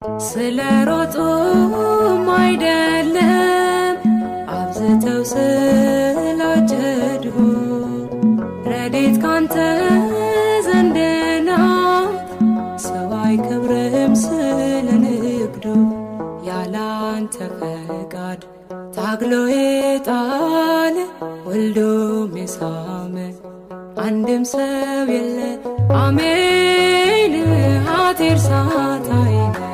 ስለ ሮጡም አይደለም አብዝተው ስላጨዱ፣ ረድኤት ካንተ ዘንድ ናት፣ ሰው አይከብርም ስለ ንግዱ። ያላንተ ፈቃድ ታግሎ የጣለ ወልዶም የሳመ አንድም ሰው የለ። አሜን። ሀቴር ሳታይነ።